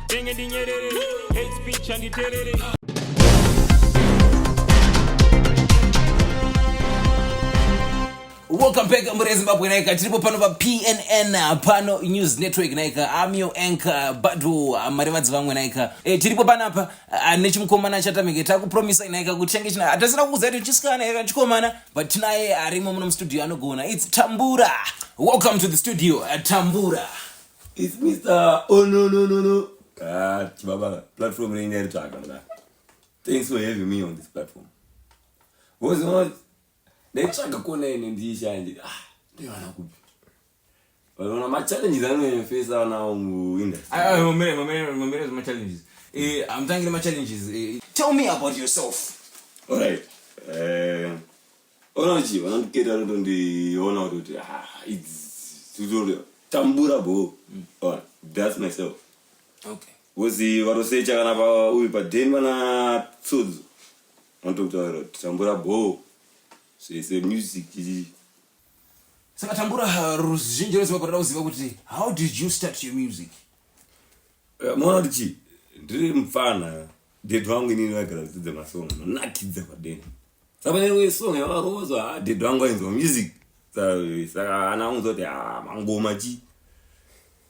Ndenge ndinyerere, hate speech handiterere. Welcome back mure Zimbabwe naika tiripo pano pa PNN pano News Network naika I'm your anchor Badu marevadzi vamwe naika e, tiripo panapa nechimukomana chatamike takupromisa naika kuti change china hatasina kukuudza kuti chisikana naika chikomana but tinaye arimo muno mustudio anogona. It's Tambura. Welcome to the studio, Tambura. It's Mr. Oh no no no no. Ah, chibaba platform renyu yaritsvaga mna. Thanks for having me on this platform. Because you know, ndaitsvaga kona ine ndiishanje. Ah, ndaiwana kupi? Vanoona ma-challenges anonyanyofesa nawo muindustry. Mamere ma-challenges. Amutangire ma-challenges. Tell me about yourself. Alright. Ona chi vanondiketa vanotondiona kuti ah, it's Tambura bo. Oh, that's myself. Okay. Because varosecha kana pa uyu padeni vana tsodzo vanotokutaura kuti Tambura bo zvese music chichi. Saka Tambura, ruzhinji rweZimbabwe rwada kuziva kuti how did you start your music? Maona kuti chi ndiri mupfana dad wangu inini vaigara kudzidza masong anonakidza padeni. Saka pane imwe song yavarodzwa, ah, dad wangu ainzwa music. Saka ana angu kuti ah, mangoma chi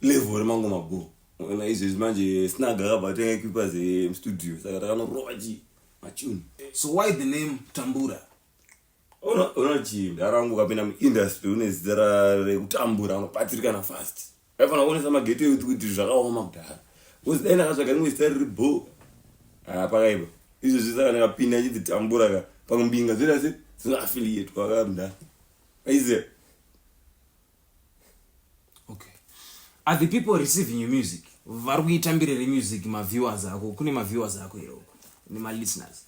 level remangoma bo. Ona izvezvi manje Snag akabva atenga equipa zemustudio saka takanorova chi machuni. So why the name Tambura? Ona chi mdara wangu ukapinda muindustry une zita rekutambura unobatsirikana fast. Aifanira kuonesa mageto youth kuti zvakaoma kudhara. Because dai ndakatsvaga rimwe zita riri bo. Ah, pakaipa. Izvezvi saka ndakapinda achidzi Tambura ka pakumbinga zvoita se dzinoaffiliate kwakamdara. Aiziva. Okay. Are the people receiving your music? Vari kuitambira here music maviewers ako? Kune maviewers ako here uko? Nema-listeners?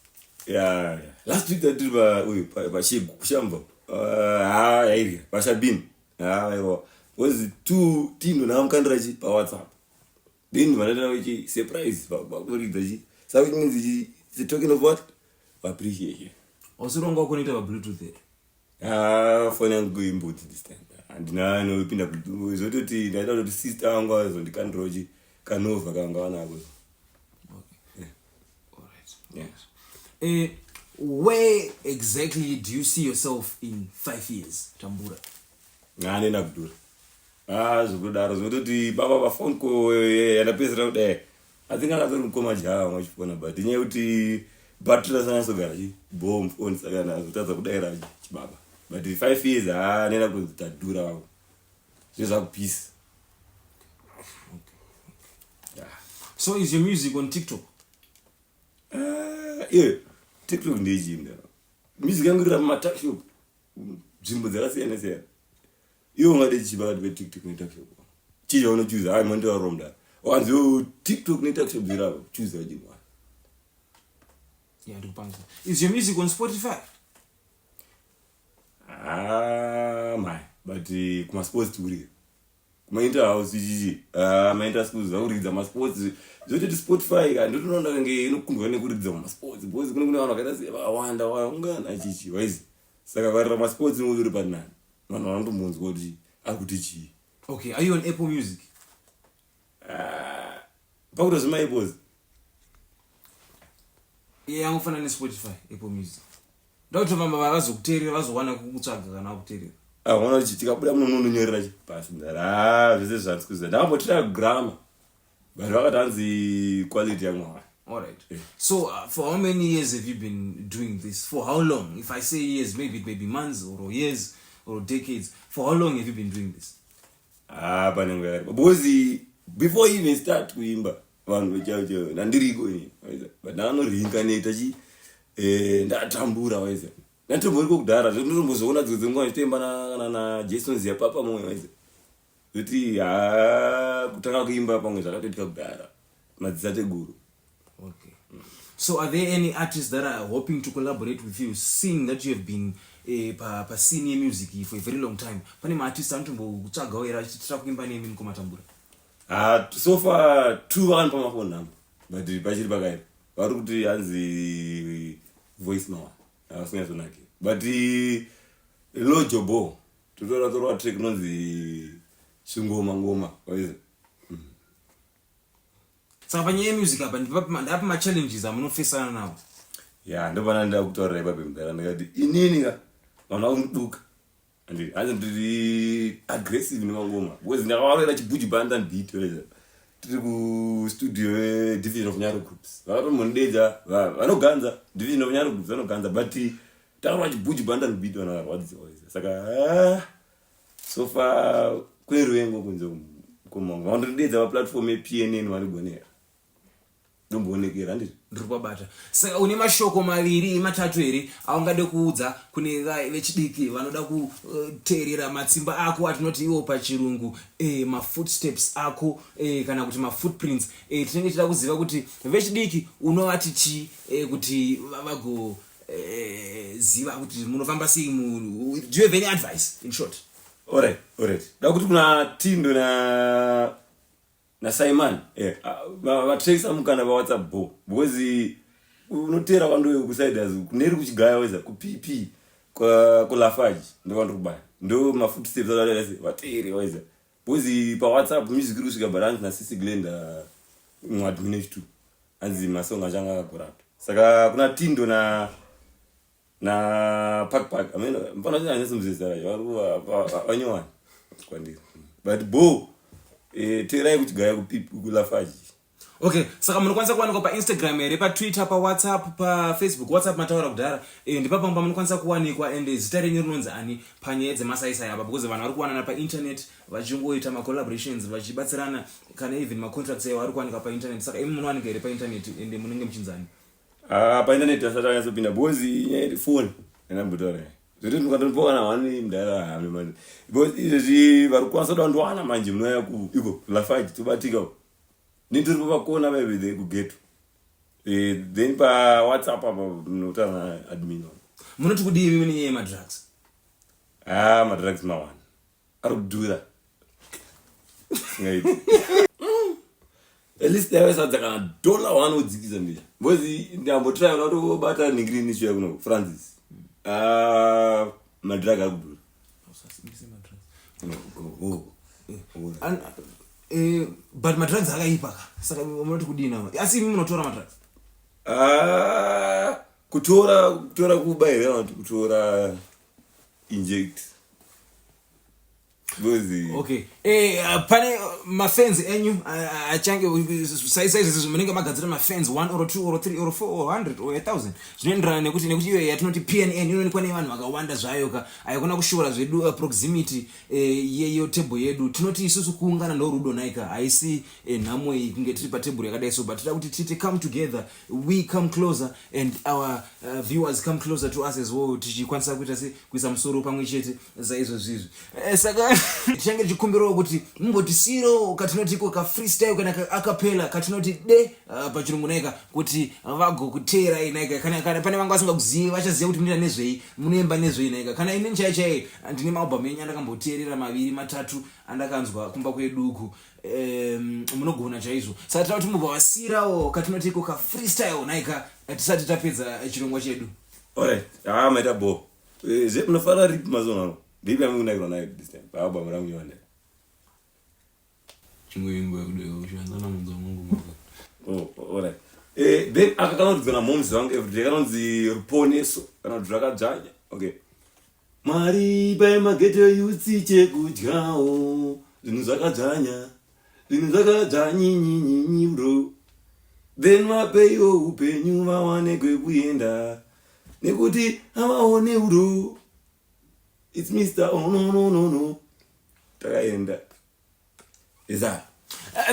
Yeah, yeah. Last week tatiri pa uyu pashegu kushamba. Ha yairya pashabini. Ha aiwa. Was two tino namukandira chi pa WhatsApp. Then vanoita chi surprise pakuridza chi. Saka it means chi it's a token of what? Appreciation. Usirongwa kunoita pa Bluetooth here? Ah, phone yangu imbudzi this time. Handina inopinda Bluetooth. Zvototi ndaita kuti sister wangu azondikandirawo chi kanova kanga vanako. Okay. Yeah. All right. Yeah. Where exactly do you see yourself in 5 years, Tambura? Nganenda kudhura. Ah, zvekudaro zvinototi baba pafone ko yandapedzisira kudai. I think akatori mukoma java vamwe vachifona but inyaya yekuti battery rasanyatsogara chi bomb phone saka ndazotadza kudaira chibaba. But 5 years ah nenda kunzi tadhura vangu. Zvezvakupisa. Okay. Yeah. So is your music on TikTok? Yeah, TikTok ndeyechii? Music yangu iri mumatuckshop nzvimbo dzakasiyana siyana. Iwe ungade chii pakati peTikTok netuckshop? Chii chaunochuza? Hayi manditaurira mudara. Wanzi iwe TikTok netuckshop dziri apa, chuza chinhu. Yeah, ndikupanza. Is your music on Spotify? Ah, my. But kumasports tikurira. Kumainter house chichi. Ah, mainter schools vakuridza masports. Zvototi Spotify ka ndotonoona kange inokundwa nekuridza mumasports because kune vanhu vakaita se vakawanda vaungana chichi waizi. Saka varira masports inokuti uri parinani. Vanhu vanotombonzwa kuti ari kuti chii. Okay, are you on Apple Music? Ah, pakuti zvima-Apples. Yeah, yangofanana neSpotify, Apple Music. Ndakutofamba vazokuteerera vazowana kukutsvaga kana vakuteerera. Ah, unoona kuti tikabuda muno unonyorera chi pasi mudhara. Ah, zvese zvanzi kuziva. Ndakambotira grammar. But vakati hanzi quality yangu hayi. All right. Yeah. So for how many years have you been doing this? For how long? If I say years, maybe it may be months or years or decades. For how long have you been doing this? Ah, pane nguva yakareba. Because before you even start kuimba vanhu vechaivo chaivo ndandiriko ini. But ndakanoreincarnate chi ndatambura waiza. Ndatomboriko kudhara ndotombozoona dzimwe dzenguva ndichitoimba kana na Jason Ziyapapa mumwe waiza. Zvoti ha kutanga kuimba pamwe zvakatoitika kudhara. Madzitateguru. Okay. So are there any artists that are hoping to collaborate with you, seeing that you have been pa scene yemusic for a very long time? Pane maartists anotombokutsvagawo here achitira kuimba nemi mukoma Tambura? Ah, so far two vakanipa mafone number but pachiri pakaipa. Vari kuti hanzi voice mawa havasingazonaki. But Lojo Bo totora torwa track inonzi Shingoma Ngoma waiza. Saka panyaya yemusic apa, ndapa machallenges amunofesana nawo? Ya, ndopana ndida kutaurira ipapo, mudhara. Ndikati inini ka, vanhu vakundibuka, hanzi ndiri aggressive nemangoma, because ndakavarera chiBuju Banton beat weza tiri kustudio yeDivision of Nyaro Groups. Vakatombondedza vanoganza Division of Nyaro Groups, vanoganza, but takarwa chiBuju Banton beat, vanhu vakarwadziwa. Saka ah, so far kune ruvengo kunze kumongo. Vandondedza paplatform yePNN, varigonera, ndomboonekera, handiti? Ndiri kubabata. Saka une mashoko maviri matatu here aungade kuudza kune vechidiki vanoda kuteerera matsimba ako, atinoti iwo pachirungu mafootsteps ako kana kuti mafootprints? Tinenge tichida kuziva kuti vechidiki unovati chii kuti vagoziva kuti munofamba sei. Do you have any advice, in short? Alright, da kuti kuna Tindo na naSimon vatraisa mukana paWhatsApp bo, because unoteera kwandoyo kusiders kuneri kuchigaya weza kuPP kuLafarge, ndovandiri kubaya, ndo mafootsteps akadaise vateere weza, because paWhatsApp music iri kusvika balance nasisi Glenda muadmin h2, hanzi masong achanga akakurapa. Saka kuna Tindo na Park Park, mfana anyatsomuziva vanyowani kwandiri, but bo teerai kuchigaya kuLafarge. Okay, saka munokwanisa kuwanikwa paInstagram here, paTwitter, paWhatsApp, paFacebook? WhatsApp mataura kudhara. Ndipapa pamunokwanisa kuwanikwa? And zita renyu rinonzi ani panyaya dzemasaisai apa? Because vanhu vari kuwanana painternet vachingoita macollaborations, vachibatsirana, kana even macontracts aiwo ari kuwanika painternet. Saka imi munowanika here painternet, ende munenge muchinzani? Ah, painternet asati anyatsopinda, because inyaya yefoni andambotaura zvoti ndikatonipa kana one mudhara, because izvezvi vari kukwanisa kuda kundiwana manje, munouya iko Lafarge, tobatika nindiripo pakona vaive kugeto. Then paWhatsApp apa munotaura naadmin. Munoti kudii imi nenyaya yemadrugs? Ah, madrugs mawana ari kudhura. Singaiti. At least dai vaisadza kana dollar one wodzikisa mbira, because ndambotry kuda kutobata nhingirini chiya kuno Francis. Ah, madrug ari kudhura. Oh. But madrugs akaipa ka, saka munoti kudii nawo? Asi imi munotora madrugs? Ah, kutora kuba here, kana kuti kutora inject? Because Okay, pane mafans enyu achange saizvizvi munenge magadzira mafans 1 or 2 or 3 or 4 or 100 or 1000, zvinoenderana nekuti iyo yatinoti PNN inoonekwa nevanhu vakawanda zvayo ka. Haikona kushora zvedu proximity yeyo table yedu. Tinoti isusu kuungana norudo naika, haisi nhamo iyi kunge tiri patebhuru yakadai so, but tida kuti titi come together, we come closer and our viewers come closer to us as well, tichikwanisa kuita se kuisa musoro pamwe chete saizvozvizvi. Saka tichange tichikumbirawo kuti mumbotisiyirewo katinoti iko kafreestyle kana kaacapella, katinoti de pachirungu naika, kuti vagokuteerai naika. Kana pane vanga vasingakuzivi, vachaziva kuti munoita nezvei, munoimba nezvei naika. Kana inini chai chai ndine maalbum enyu andakamboteerera maviri matatu andakanzwa kumba kweduku. Munogona chaizvo, saka tinoda kuti mubva wasiyirawo katinoti iko kafreestyle naika, tisati tapedza chirongwa chedu. Alright, ah, maita bo. Zve munofanira rip masong angu, ndipi yamunakirwa nayo this time paalbum rangu nyowani? Chingoimba kudai munzwa mangu maka. Oh, alright. Then aka kanoridzwa namoms vangu everyday, kanonzi Ruponeso, kana kuti Zvakadzvanya. Okay. Mwari pai maghetto youths chekudyawo, zvinhu zvakadzvanya, zvinhu zvakadzvanyinyinyi bro, then vapeiwo upenyu vawane kwekuenda, nekuti havaone uro. It's Mr. Oh no no no no, takaenda eza.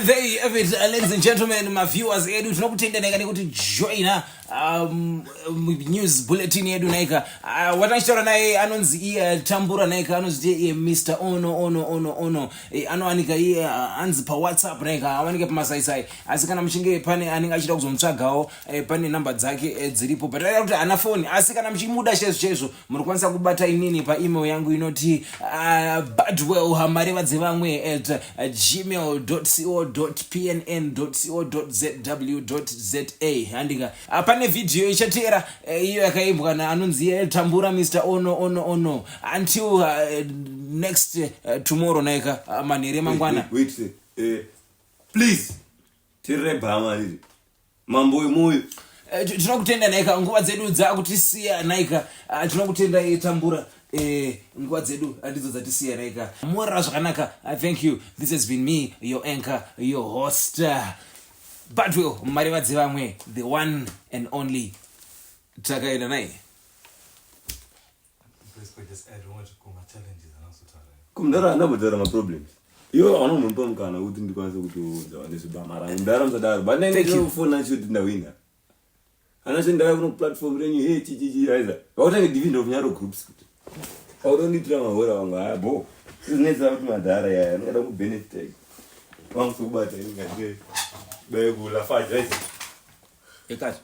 There you have it, ladies and gentlemen, maviewers edu, tinokutenda naika nekuti joina news bulletin yedu naika. Watachitaura naye anonzi iye Tambura naika, anonzi iye Mr Ono Ono Ono Ono. Anowanika iye anzi paWhatsApp naika, awanike pamasaisai, asi kana muchinge pane anenge achida kuzomutsvagawo, pane namba dzake dziripo, but aida kuti haana foni. Asi kana muchimuda chaizvo chaizvo, muri kukwanisa kubata inini paemail yangu inoti badwell hamareva dzevamwe at gmail co pnn co zw za, handika? Pane vhidhiyo ichateera, iyo yakaimbwa naanonzi iye Tambura, Mr Ono Ono Ono. Until next tomorrow naika, manhere mangwana. Wait, wait, please. Tirebhama riri mambo wemoyo. Tinokutenda naika, nguva dzedu dzakutisiya naika. Ah, tinokutenda tambura. Nguva dzedu ndidzo dzatisiya naika. Morara zvakanaka. Ah, thank you. This has been me, your anchor, your host, Badwill Marivadzi vamwe, the one and only. Takaenda nai. Kumudhara handambotaura maproblems iwo vanomupa mukana kuti ndikwanise kutoudza vanezvibama rangu. Mudhara, musadaro, but Thank you. ndinofona choti ndawina ana ndauya kuno platform renyu he chichichi aiza vakutange division of nyaro groups kuti autondiitira mahora vangu. Haya, bo sizinetsa kuti madhara yaya anongada kubenefita wangu, sokubata ingati baye kulafaji aiza. Ekati.